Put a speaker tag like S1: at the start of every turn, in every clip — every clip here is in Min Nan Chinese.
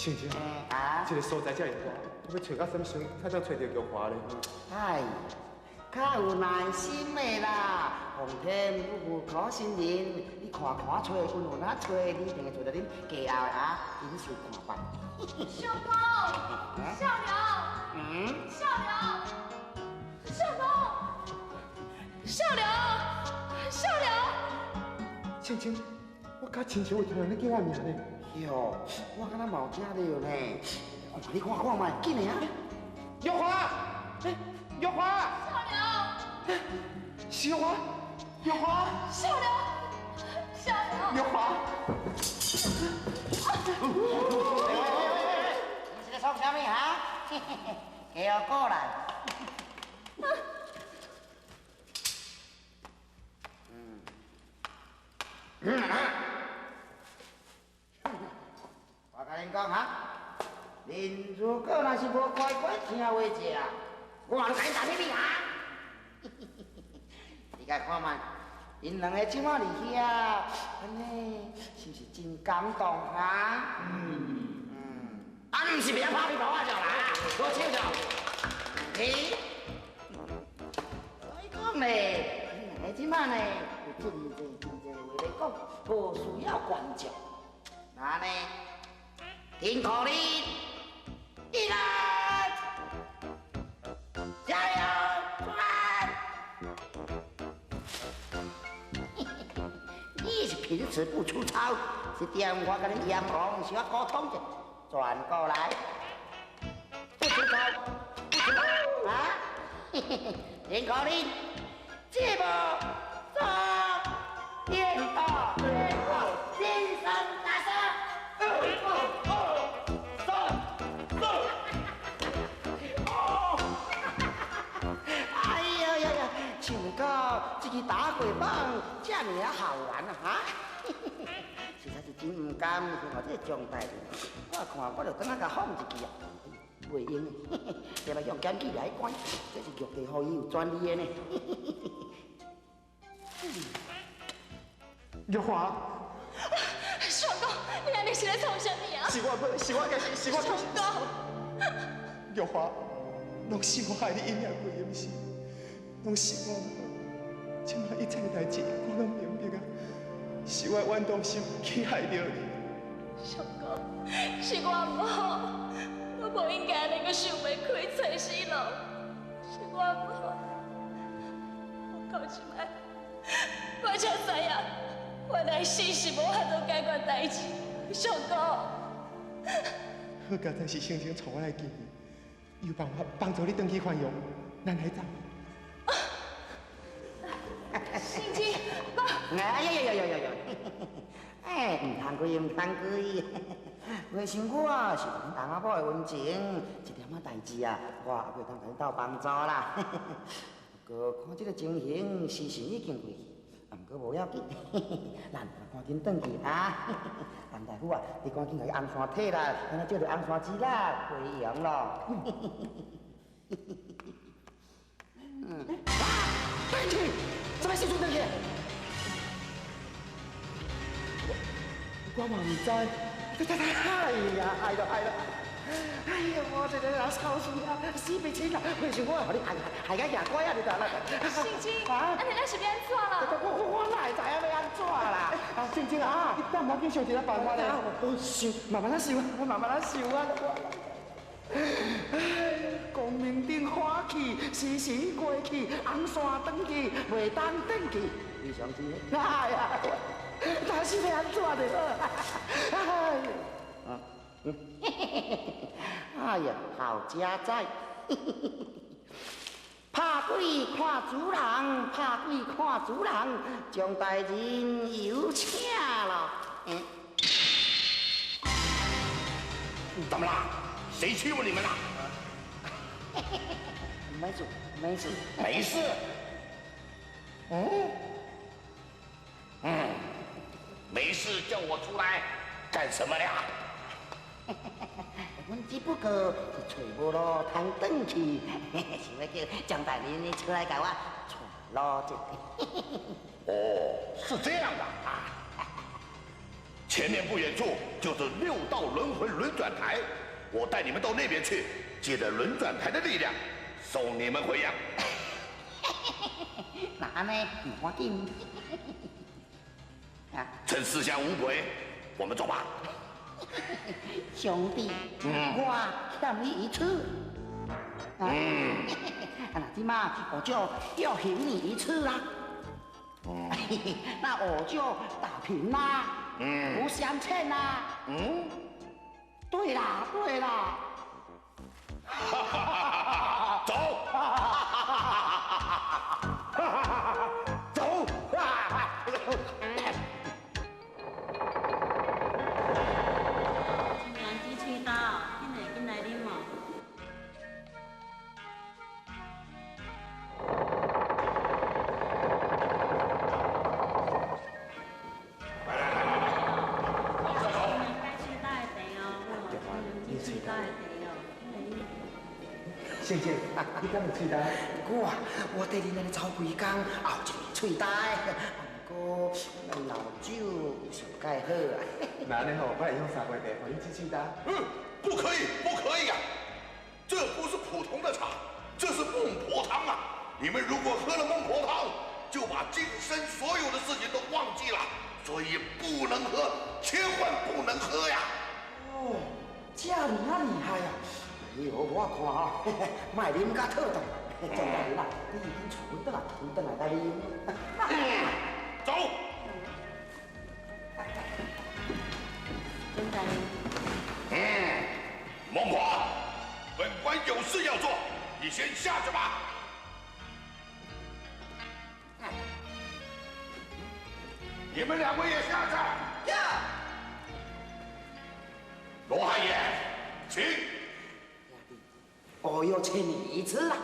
S1: 先生，
S2: 啊？
S1: 這个所在遮爾大，我欲揣到啥物時陣才當揣著玉華咧？
S2: 哎，較有耐心的啦，皇天不負苦心人，你看看揣，穩穩仔揣，你一定會揣著恁家後的啊，緊事看辦。
S3: 相公，相娘，相娘，相公，相娘，相娘。
S1: 青青，我敢親像有聽人咧叫我名咧。
S2: 喲，我敢若嘛有聽著呢。你看看覓，緊的啊！
S1: 玉華，欸，玉華，
S3: 相娘，
S1: 是玉華，玉華，
S3: 相娘，相娘，
S1: 玉華。
S2: 喂喂喂喂喂，你是咧創啥物哈？給我過來。嗯。我共恁講哈，恁如果若是無乖乖聽話者，我就共恁打屁屁哈！你共看覓，𪜶兩个這馬佇遐，按呢是毋是真感動哈？嗯。啊，毋是袂曉拍屁股啊，就啦，無手就。欸？所以講咧，𪜶兩个這馬呢，有真濟真濟話欲講，無需要關照。那呢，天可你，一來，加油，出發！你是平時不出操，這點我共恁閻王小可溝通者，轉過來，不出操，不出操，啊！天可你，這步走，顛倒，顛倒，精神大聲，二二三四，哦！哎呀呀呀，想毋到這支打過棒這爾仔好玩啊！哈！實在是真毋甘，看這個張大人，我看我就轉來共放一支啊，袂用的，這來用檢舉來關，這是玉帝予伊有專利的呢。
S1: 玉華，
S3: 相公，你按呢是咧創啥物啊？
S1: 是我不，是我開始，是我
S3: 相公，
S1: 玉華，攏是我害你陰影過，毋是？攏是我，這馬一切代誌我攏明白啊，是我冤枉心去害著你。
S3: 相公，是我毋好，我無應該按呢閣想袂開揣死路，是我毋好。我到這擺，我才知影，原來死是無法度解決代誌。相公，
S1: 好佳哉是聖經帶我來見你，有辦法幫助你轉去還陽，咱來走。
S3: 聖經，我
S2: 哎呀呀呀呀呀！哎，毋通開，毋通開。袂想我是阮翁仔某的溫情，一點仔代誌啊，我也袂當共恁鬥幫助啦。不過看這个情形，時辰已經過去，啊，毋過無要緊，咱趕緊轉去啊！陳大夫啊，你趕緊共伊紅線退啦，等下借著紅線紙啦，回陽咯。嗯，啊，轉去，什麼時陣轉去？
S1: 我嘛毋知，哎呀，害了害了！
S2: 哎呀，我這個人操心啊，死袂清啦！袂想我予你害害甲牙乖啊，你知啦？
S3: 聖經，按呢咱是欲按怎啦？
S2: 我哪會知影欲按怎啦？
S1: 啊，聖經啊，你敢毋緊想一个辦法咧？
S2: 我想，慢慢仔想，慢慢仔想啊！哎，光明頂歡去，時辰過去，紅線轉去，袂當轉去，非常之哎呀，但是欲按怎就好？哎呀，哎呀，好佳哉！拍鬼看主人，拍鬼看主人，張大人有請咯。嗯，
S4: 怎麼啦？誰欺負你們啦？
S2: 沒事，沒事，
S4: 沒事。嗯嗯，沒事，叫我出來幹什麼呀？
S2: 阮只不過是揣無路通轉去，想欲叫張大人你出來共我帶路一下。
S4: 哦，是這樣的啊。前面不远处就是六道轮回轮转台，我带你们到那边去，借着轮转台的力量，送你们回阳。
S2: 那按呢，毋要紧。啊，
S4: 趁四下无鬼，我们走吧。
S2: 兄弟，我欠你一次。嗯，啊，那这马我就要赢你一次啦。嗯，那我就打平啦。嗯，不相欠啦。嗯，对啦，对啦。
S4: 走。走。
S3: 青阳鸡喙焦，紧来紧来啉哦。
S4: 来来来来来，
S3: 青阳鸡喙焦的茶哦，青阳鸡喙焦的茶哦，紧来啉。
S1: 先生，你敢有喙焦？
S2: 我缀恁按呢走规工，也有一暝喙焦的。不过老酒有上盖好啊。
S1: 那按呢吼，我会用三杯茶，予你止喙焦。
S4: 嗯，不可以，不可以呀！这不是普通的茶，这是孟婆汤啊！你们如果喝了孟婆汤，就把今生所有的事情都忘记了，所以不能喝，千万不能喝呀！
S2: 哦，这尔啊厉害啊！哎呦，我看哦，莫啉甲妥当。张大人啊，你已经带阮转来，阮转来来啉。
S4: 走。
S3: 张大人。
S4: 嗯，孟婆，本官有事要做，你先下去吧。你们两位也下去。罗汉爷，请。
S2: 我又欠你一次了。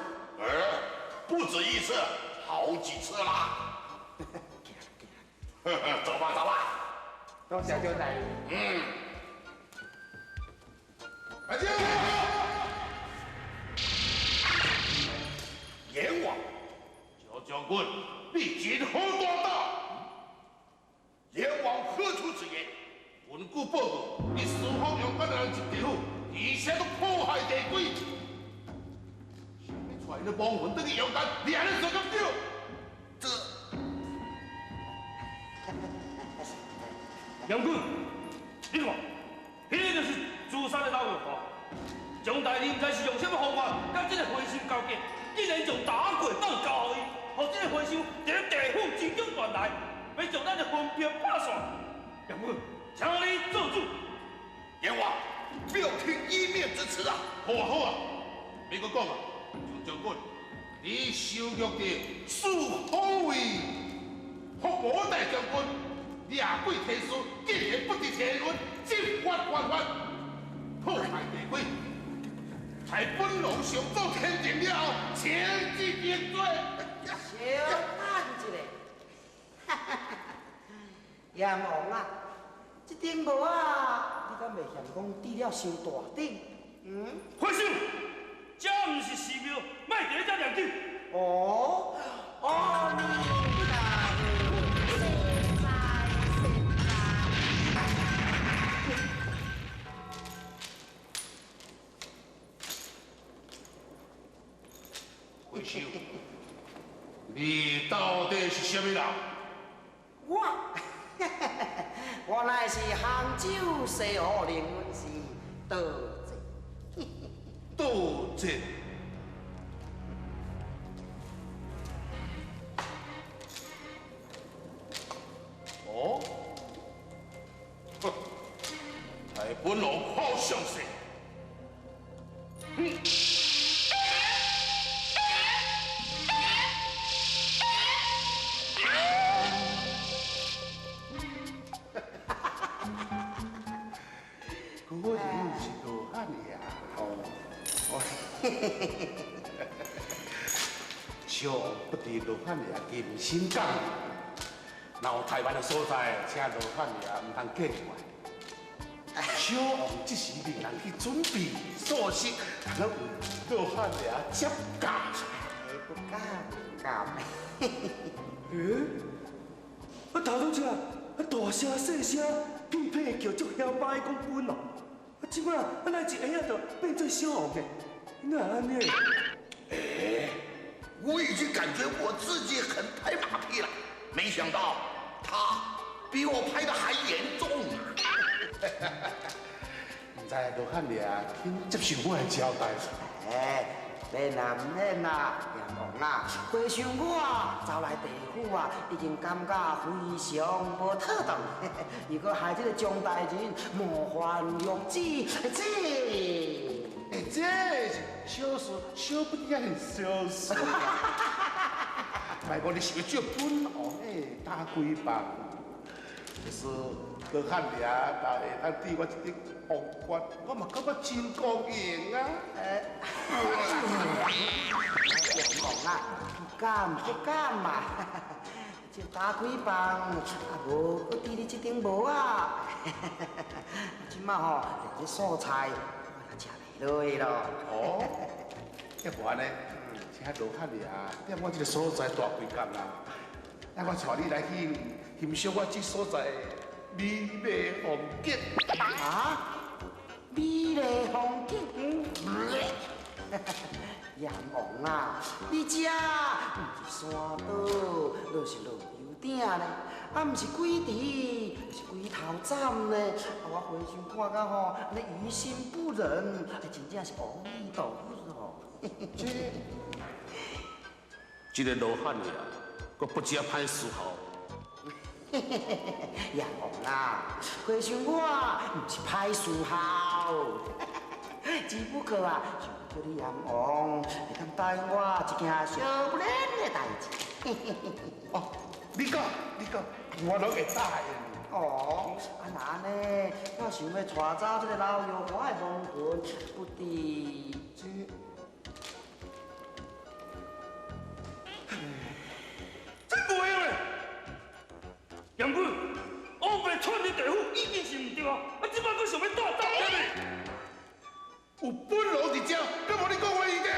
S4: 不止一次，好几次啦。走吧，走吧。
S1: 多谢张大人。
S4: 嗯。来进。阎王，焦将军，你今何大胆？阎王何出此言？根据报告，你四方阳间的人进地府，而且都破坏地鬼。你带那亡魂回去阳间，你按呢做敢对？这，
S5: 杨军，你看，彼个就是自杀的老药婆。张大人毋知是用啥物方法，佮这个和尚勾结，竟然将打过当交予伊，予这个和尚伫咧地府真经传来，欲将咱的魂魄拍散。杨军，请你做主。
S4: 阎王，不要听一面之词啊！
S6: 好啊好啊，别阁讲啊。张将军，你受虐的四方位福宝大将军，掠鬼提师，竟然不知天伦，执法犯法，破坏地规，在本王上奏天庭了后，惩治定罪。
S2: 小等一下，阎王啊，这顶帽啊，你敢袂嫌讲戴了伤大顶？嗯？
S5: 和尚。这毋是寺庙，莫伫咧遮念经。
S2: 哦，阿弥陀佛，
S6: 和尚，你到底是啥物人？
S2: 我，我乃是杭州西湖灵隐寺道济。
S6: 道济。哦，哼，台本龙好相信。嗯。果然是罗汉爷。小王不敌罗汉爷金星降临，若有台湾的所在，请罗汉爷毋通见怪。小王这时命人去准备素食，通为罗汉爷接驾。
S2: 不敢不敢。
S5: 欸？啊，头拄只啊，大声细声，屁屁叫足嚣巴讲本王，啊，这摆啊，哪一下仔就变做小王的？哪会按呢？
S4: 哎，我已经感觉我自己很拍马屁了，没想到他比我拍的還嚴重啊！
S6: 毋知羅漢爺肯接受我的招待？
S2: 哎，免啦，毋免啦，閻王啊，回想我走來地府啊，已經感覺非常無妥當。如果害這個張大人冒犯玉旨，這……
S6: 哎，這是小事，小不點仔是小事。莫講你是欲借本王的打幾棒，就是羅漢爺若會當賜我一頂王冠，我嘛感覺真高興啊！
S2: 閻王啊，不敢不敢嘛，就打幾棒，啊無閣賜你這頂帽啊。這馬吼，連這素菜我也食袂落去咯。
S6: 哦，要無按呢，請羅漢爺踮我這個所在蹛幾工啦，啊，我帶你來去欣賞我這所在的美麗風景。
S2: 啊？美麗風景？閻王啊，你這毋是山島，就是落油鼎咧，啊，毋是鬼池，就是鬼頭斬咧。啊，我回想看到吼，按呢於心不忍，真正是阿彌陀佛哦。
S6: 這，這個羅漢爺，閣不知影歹思考。
S2: 閻王啊，回想我毋是歹思考，只不過啊，想叫你閻王會當答應我一件小不免的代誌。
S6: 哦，你講，你講，我攏會答應。
S2: 哦，啊若按呢，我想欲帶走這個老玉華的亡魂，不知
S6: 這。
S5: 這袂用的，楊君，烏白串你地府已經是毋對啊！啊，這擺閣想欲帶走啥物？
S6: 有本王佇遮，敢無你講話伊的？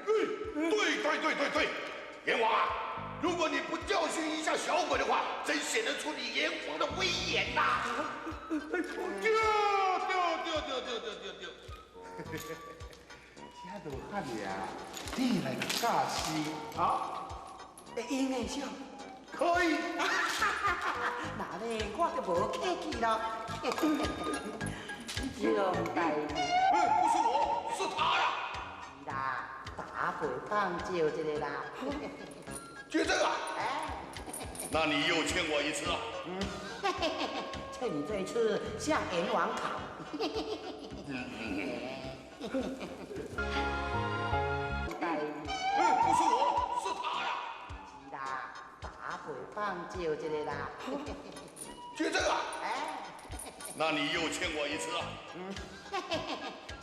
S4: 對對對對對，閻王啊，如果你不教訓一下小鬼的話，真顯得出你閻王的威嚴吶！
S6: 對對對對對對對。這羅漢爺，你來教示啊？
S2: 會用的是？
S6: 可以。
S2: 那呢，我就無客氣咯。張大人，
S4: 不是我，是他呀。
S2: 是啦，打過放照一個啦。
S4: 就這個？
S2: 哎，
S4: 那你又欠我一次啊。
S2: 欠你這一次向閻王討。
S4: 不是我，是他呀。
S2: 是啦，打過放照一個啦。
S4: 就這個？
S2: 哎，
S4: 那你又欠我一次啊。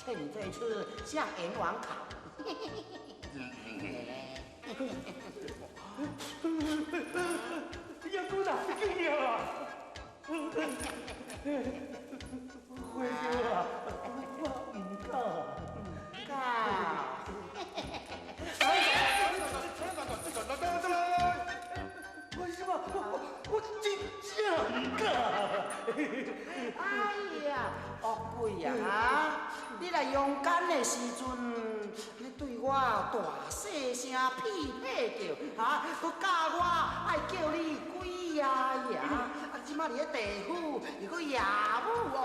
S2: 欠你這一次向閻王討。
S5: 楊君啊，救命啊！回去啊，我毋敢。
S2: 唔敢。
S5: 為什麼？我真正毋敢。
S2: 哎呀，惡鬼啊！你來陽間的時陣，你對我大細聲屁屁叫，哈，閣教我愛叫你鬼爺爺。啊，這擺佇咧地府又閣耀武揚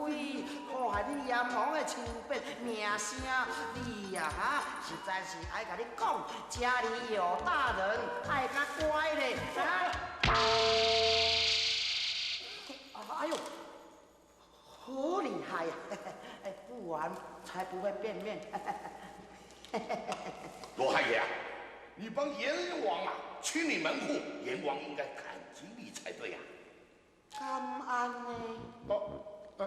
S2: 威，苦害恁閻王的槍筆名聲，你呀哈，實在是愛共你講，家裡有大人，愛較乖咧，啊！哎呦，好厲害呀！不玩才不會變面。
S4: 羅漢爺，你幫閻王啊清理門戶，閻王應該感激你才對呀。
S2: 感恩呢？
S6: 哦，啊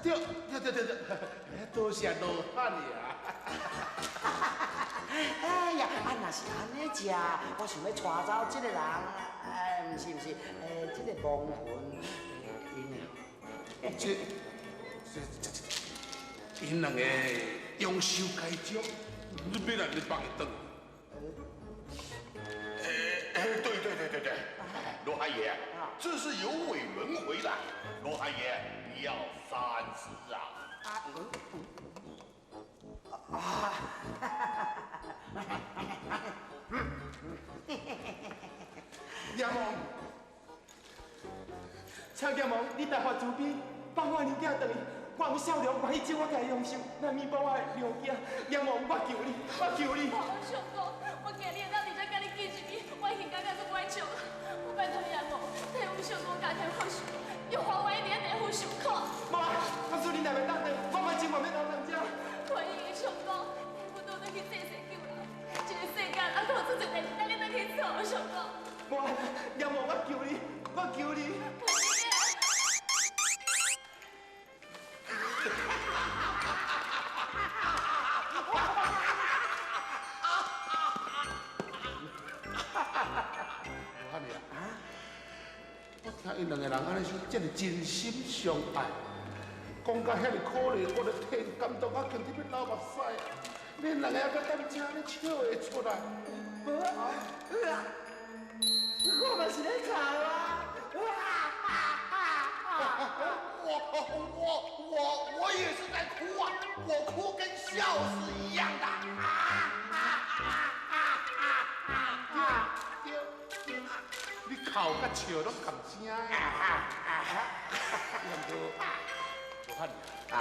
S6: 對對對對對，多謝羅漢爺。
S2: 哎呀，啊若是按呢食，我想欲帶走這個人，哎，毋是毋是，哎，這個亡魂，𪜶
S6: 這這𪜶兩個用手該招，你欲來你放伊轉。
S4: 哎，對對對對對，羅漢爺，這是有違輪迴的。要三思啊！
S2: 啊！
S1: 阎王，请阎王，你大发慈悲，放我娘囝转去。我有孝良，愿意借我家的阳寿来弥补我的娘囝。阎王，我求你，我求你。
S3: 相公，我今日会当伫遮佮你见一面，我已经感觉足满足。我拜托阎王，替阮相公家庭福寿，玉华我一定伫府受苦。
S1: 无，假使你若袂当转，我嘛情愿欲留佇遮。
S3: 欢迎相公，替阮倒转去济世救人。这个世间还阁有足济代志等你转去做，相公。
S1: 无，阎王，我求你，我求你。
S6: 我听𪜶两个人按呢是这么真心相爱，讲甲遐尔可怜，我都天感动啊，强得欲流目屎啊！恁两个犹阁踮遮咧笑会出来？
S2: 无啊，我嘛是咧哭啊！
S4: 我也是在哭啊，我哭跟笑是一样的。
S6: 对对，你哭佮笑拢仝声的。你毋过无汉
S2: 啊？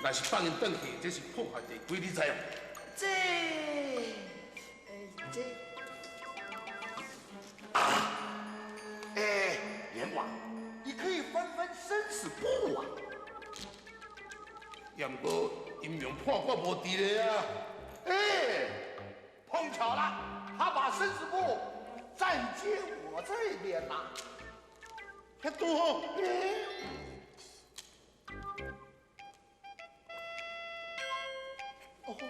S6: 若是放𪜶转去，这是破坏地规，你知无？
S2: 这，这，
S4: 哎，阎王，你可以翻翻生死簿啊。
S6: 也毋过阴阳判我无伫咧啊。
S4: 哎，碰巧了，他把生死簿暂接我这边了。
S6: 遐拄好。
S4: OK。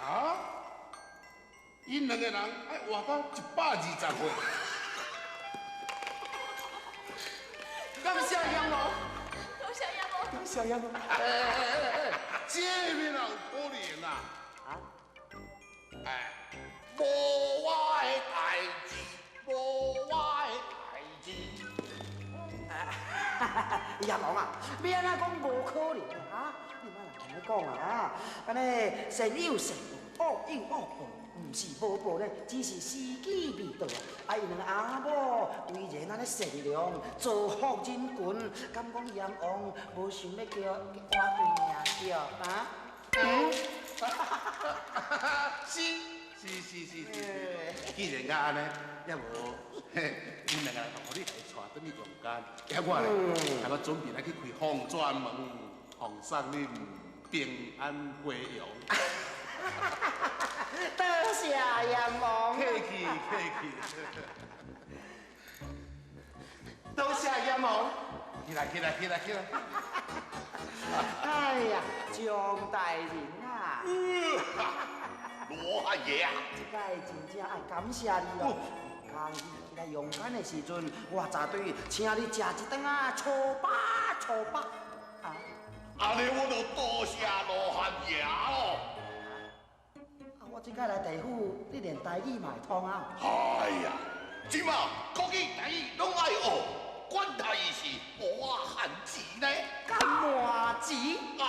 S6: 啊？𪜶两个人爱活到120岁。
S1: 感谢阎王，
S3: 多谢阎王，
S1: 感谢阎王。
S6: 哎哎哎哎，这边哪有可能啊？
S2: 啊？
S6: 哎，
S4: 无我的代志，无我的代志。
S2: 阎王啊，欲按怎讲无可能啊？你莫人按呢讲啊！按呢善有善报，恶有恶报，毋是无报呢，只是时机未到啊！啊，𪜶两个翁仔某为人按呢善良，造福人群，敢讲阎王无想欲叫换对命对啊？
S6: 嗯，是是是是是，既然甲按呢，也无，嘿，恁两个人予你家带转去阳间，啊我咧，啊我准备来去开凤转门，奉送恁平安归阳。
S2: 多谢阎王。
S6: 客气客气。
S1: 多谢阎王。
S6: 起来起来起来起来。
S2: 哎呀，张大人啊！
S4: 罗汉爷啊！
S2: 这摆真正爱感谢你咯。刚你起来阳间的时阵，我绝对请你食一顿啊，粗饱粗饱。啊！
S4: 按呢我就多谢罗汉爷咯。
S2: 啊，我这摆来地府，你连台语嘛会通啊？
S4: 哎呀，这马国语台语拢爱学，管他伊是罗汉字呢？
S2: 干麻子？
S4: 哎！